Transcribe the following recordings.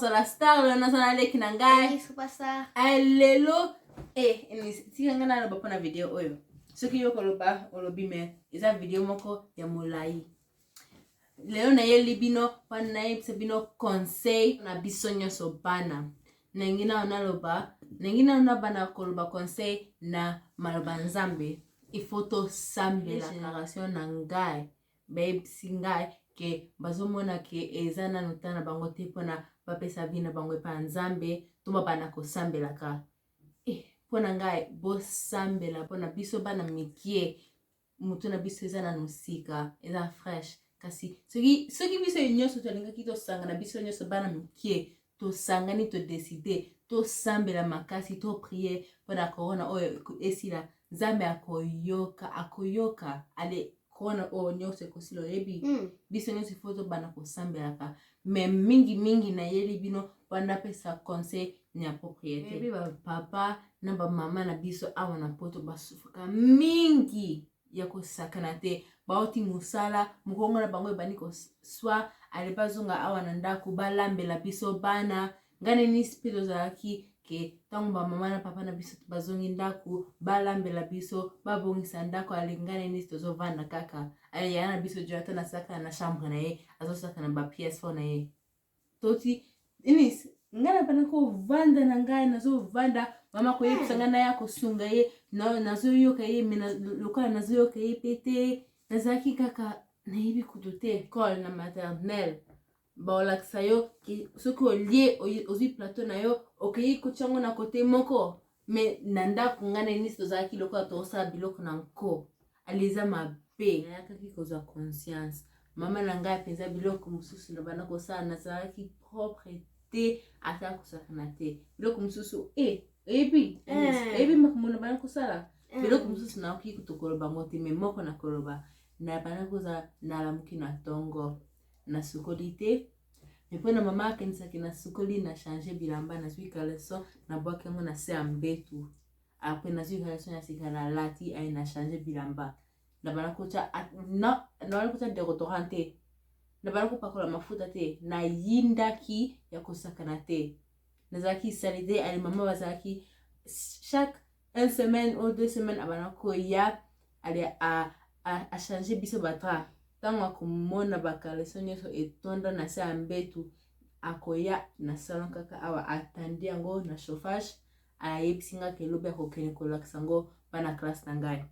kozala star. Lelo naza na leki na ngai lelo. Tika ngai naloba mpona video oyo. Soki yo koloba olobi, mais eza video moko ya molai. Lelo nayeli bino mpona nayebisa bino conseil na biso nyonso bana. Nangi nano naloba, nangi nano nabana koloba conseil na maloba Nzambe. Il faut tosambela. Génération na ngai bayebisi ngai ke bazomona ke eza nanu ta na bango te mpona bapesa vie na bango epai ya Nzambe to babanda kosambelaka. Mpo na ngai, bosambela mpona biso bana mikie. Motu na biso eza nanu sika, eza fresh. Kasi soki biso nyonso tolingaki tosangana, biso nyonso bana mikie tosangani, todécider tosambela makasi, toprier mpona corona oyo esila, Nzambe akoyoka, akoyoka. Ale corona oyo nyonso ekosila, oyebi. Biso nyonso ifo tobanda kosambelaka. Mais mingimingi nayeli bino mpo napesa conseil ya propriété. Oyebi, bapapa na bamama na biso awa na Poto basufraka mingi ya kosakana te. Bauti mosala, mokongo na bango ebandi koswa. Ale bazonga awa na ndako, balambela biso bana. Ngai nenisi mpe tozalaki ke ntango bamama na papa na biso bazongi ndako, balambela biso, babongisa ndako. Ale ngai nenisi tozovanda kaka. Ale yaya na biso Jonathan asaka na chambre na ye, azosaka na bapièce fo na ye. Toti Enis, ngai na banda kovanda na ngai, nazovanda, mama koyebisa ngai naya kosunga ye, nazoyoka ye, mais lokola nazoyoka ye mpe te, nazalaki kaka nayebi kutu te. École na maternelle baolakisa yo soki olie, ozwi plateau na yo, okei kotia yango na kote moko. Mais na ndako, ngai na Enisi tozalaki lokola tozosala biloko na nko. Ale eza mabe. Nayakaki kozwa conscience, mama na ngai mpenza, biloko mosusu na banda kosala, nazalaki propre te, ata kosakana te. Biloko mosusu oyebi, oyebi makambo na banda kosala. Biloko mosusu nakoki kutu koloba yango te, mais moko na koloba, na banda kozala, nalamuki na ntongo, nasukoli te, mais mpona mama akanisaki nasukoli, na changer bilamba, nazwi caleçon, nabwaki yango na se ya mbetu. Après nazwi caleçon ya sika, nalati aye, na changer bilamba, na banda kotya, na banda kotya déodorant te, na banda kopakola mafuta te, nayindaki ya kosakana te, nazalaki sali te. Ale mama bazalaki chaque une semaine ou 2 semaines abanda koya, ale achanger biso badraps. Ntango akomona bacaleçon nyonso etonda na se ya mbetu, akoya na salon kaka awa, atandi yango na chauffage, ayebisi nga ke lobi akokende kolakisa yango bana classe na ngai.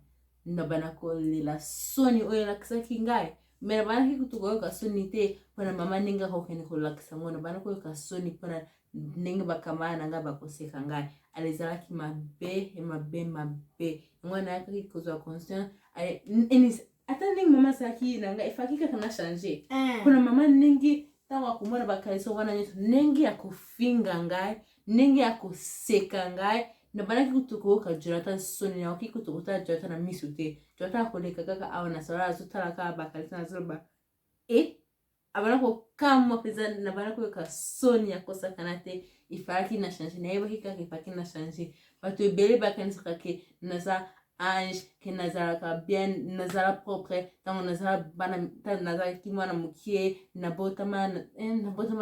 Na bana kolela soni oyo elakisaki ngai, mais na bandaki kutu koyoka soni te mpona mama ndenge akokende kolakisa yango. Na banda koyoka soni mpona ndenge bakamara na ngai bakoseka ngai. Ale ezalaki mabe ya mabe mabe. Yango nayakaki kozwa conscience ata ndenge mama asalaki na ngai, efaki kaka na changer mpona mama. Ndenge ntango akomona bacaleçon wana nyonso, ndenge ya kofinga ngai, ndenge ya koseka ngai, nabandaki kutu koyoka Jonathan soni. Nakoki kutu kotala Jonathan na miso te. Jonathan akoleka kaka awa na salon, azotala kaka bacaleçon, azoloba e abanda kokamwa mpenza. Nabanda koyoka soni ya kosakana te. Efalaki na changer, nayebaki kaka efalaki na changer. Bato ebele bakanisaka ke naza ange, ke nazalaka bien, nazala propre. Ntango nazala bana, nazalaki mwana mokie, nabotama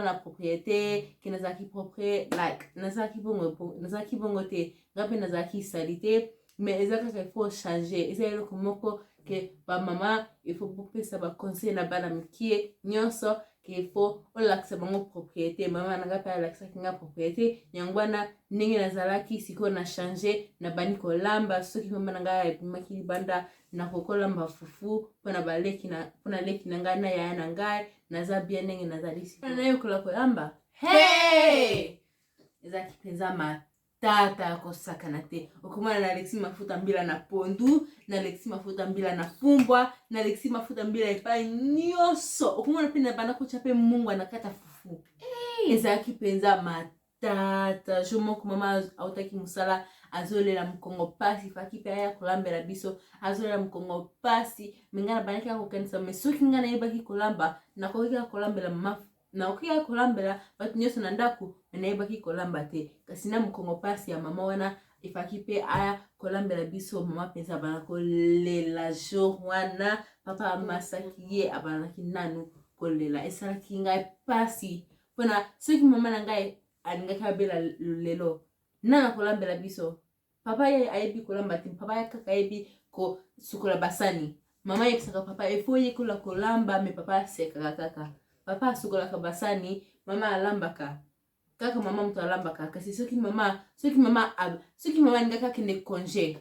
na propriété, ke nazalaki propre, like nazalaki bongo, nazalaki bongo te. Nga mpe nazalaki sali te, mais eza kaka il faut changer. Eza eloko moko ke bamama il faut bopesa baconseil na bana mikie nyonso ke il faut olakisa bango propriété. Mama na ngai mpe alakisaki nga propriété. Yango wana ndenge nazalaki sikoyo na changer, nabandi kolamba. Soki mama na ngai abimaki libanda, nakokolamba fufu mpona baleki, mpona leki na ngai na yaya na ngai. Naza bien ndenge nazali sikoyo, nayekola kolamba. Hey! Ezalaki mpenza matata ya kosakana te. Okomona nalekisi mafuta mbila na pondu, nalekisi mafuta mbila na fumbwa, nalekisi mafuta mbila epai nyonso. Okomona mpe na banda kotya mpe mungwa na kati ya fufu. Ezalaki mpenza matata. Jour moko mama autaki mosala, azolela mokongo pasi, faki mpe aya kolambela biso, azolela mokongo pasi. Mais ngai nabandaki kaka kokanisa, mais soki ngai nayebaki kolamba, nakoki kaka kolambela mama, nakoki kaka kolambela bato nyonso na ndako. Mais nayebaki kolamba te. Kasi na mokongo mpasi ya mama wana, efaki mpe aya kolambela biso. Mama mpenza abanda kolela jour wana. Papa amasaki ye, abandaki nanu kolela. Esalaki ngai mpasi. Mpona soki mama na ngai alingaki abela lelo, nani akolambela biso? Papa ye ayebi kolamba te, papa ye kaka ayebi kosukola basani. Mama ayebisaka papa efo oyekola kolamba, me papa asekaka kaka. Papa asukolaka basani, mama alambaka kaka, mama moto alambaka. Kasi soki mama alingaki akende congé,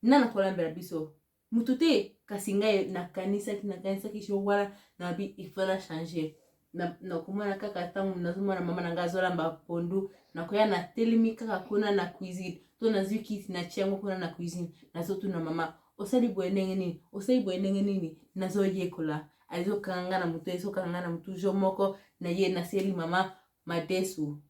nani akolambela biso? Motu te. Kasi ngai nakanisaki jour wana, nabi il faut na changer. Nakomona kaka ntango nazomona mama na ngai azolamba pondu, nakoya, natelemi kaka kuna na cuisine to nazwi kiti, natia yango kuna na cuisine, nazotuna mama: "Osali boye ndenge nini? Osali boye ndenge nini?" Nazoyekola, ezokanga nga na motu, ezokanga nga na motu. Jour moko na ye naseli mama madesu.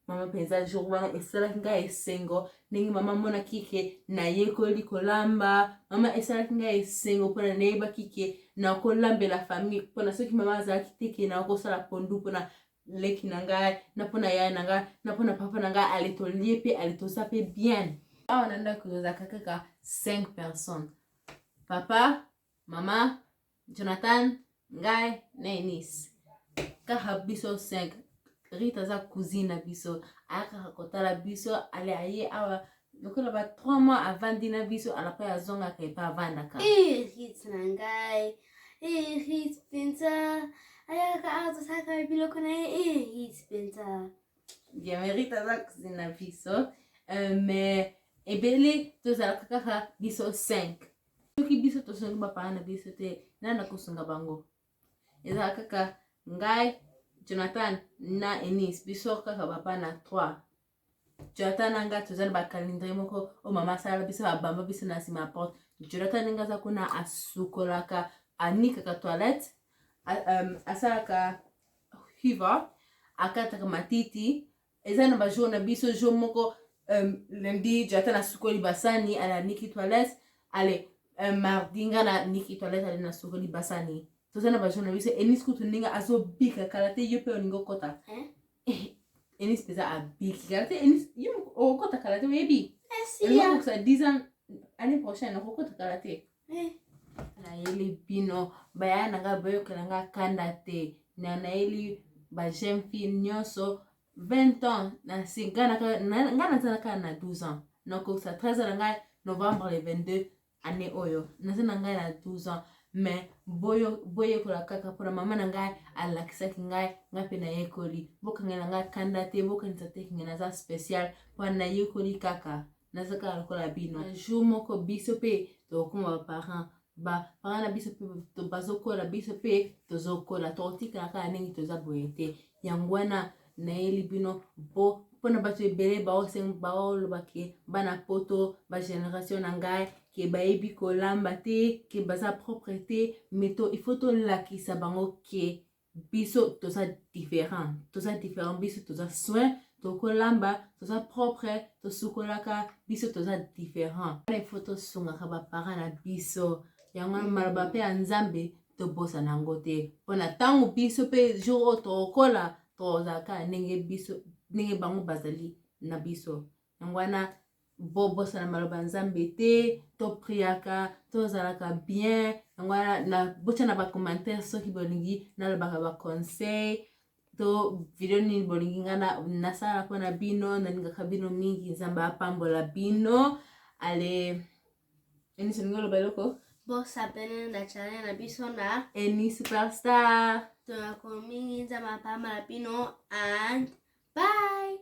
Mama mpenza, jour wana esalaki ngai esengo ndenge mama amonaki ke nayekoli kolamba. Mama, esalaki ngai esengo mpona nayebaki ke nakolambela famille, mpona soki mama azalaki te, ke nakosala pondu mpona leki na ngai, na mpona yaya na ngai, na mpona papa na ngai. Ale, tolie mpe, ale, toza mpe bien. Awa na ndako tozalaka kaka 5 personnes: papa, mama, Jonathan, ngai na Enis, kaka biso 5. Rita aza cousine na biso, ayakaka kotala biso. Ale, aye awa lokola ba 3 mois, avandi na biso, alapai azongaka epa avandaka. Rit na ngai, Rit mpenza ayaka awa, tosalaka biloko na ye. Rit mpenza. Bien, mais Rita aza cousine na biso, mais ebele tozalaka kaka biso 5. Soki biso tosungi bapaya na biso te, nani akosunga bango? Ezala kaka ngai, Jonathan na Enis, biso kaka bapa na 3. Jonathan na ngai toza na bacalendrier moko oyo mama asala biso, abamba biso na nsima ya porte. Jonathan ndenge aza kuna, asukolaka, anikaka toilette, asalaka hoover, akataka matiti. Eza na bajour na biso. Jour moko, lundi, Jonathan asukoli basani, ale aniki toilette. Ale, mardi, nga na niki toilette, ale nasukoli basani. Toza na bajour na biso. Enis kutu ndenge azobika kala te, yo mpe olingi okota. Enis mpenza abiki kala te. Enis, yo okokota kala te, oyebi, olingi okokisa 10 ans année prochaine, okokota kala te. Nayeli bino, baya na ngai, boyokela nga kanda te. Na nayeli bajeune fille nyonso 20 ans na se. Ngai naza kaka na 12 ans, nakokisa 13 ans na ngai novembre le 22 année oyo. Naza na ngai na 12 ans, mais boyekola kaka mpona mama na ngai alakisaki ngai, ngai mpe nayekoli. Bokangela ngai kanda te, bokanisa te kinge naza spécial mpona nayekoli kaka. Naza kaka lokola bino. Jour moko biso mpe tokokoma baparent, baparent na biso mpe bazokola, biso mpe tozokola, tokotikala kaka ndenge toza boye te. Yango wana nayeli bino bo mpona bato ebele baoloba ke bana poto, bagénération na ngai, ke bayebi kolamba te, ke baza propre te. Mais to il faut tolakisa bango ke biso toza différent, toza différent. Biso toza soin, tokolamba, toza propre, tosukolaka, biso toza différent. Wana il faut tosungaka baparent na biso. Yango wana maloba mpe ya Nzambe, tobosana yango te, mpona ntango biso mpe jour oyo tokokola, tozalaka ndenge biso, ndenge bango bazali na biso. Yango wana bobosana maloba Nzambe te, topriaka, tozalaka bien. Yango wana na botya na bacommentaire soki bolingi nalobaka baconseil to video nini bolingi nga nasala mpona bino. Nalingaka bino mingi, Nzambe apambola bino. Ale, Enis, olingi oloba eloko? Bosabonner na channel na biso na Eni Superstar. Tolingaka mingi, Nzambe apambola bino and bye.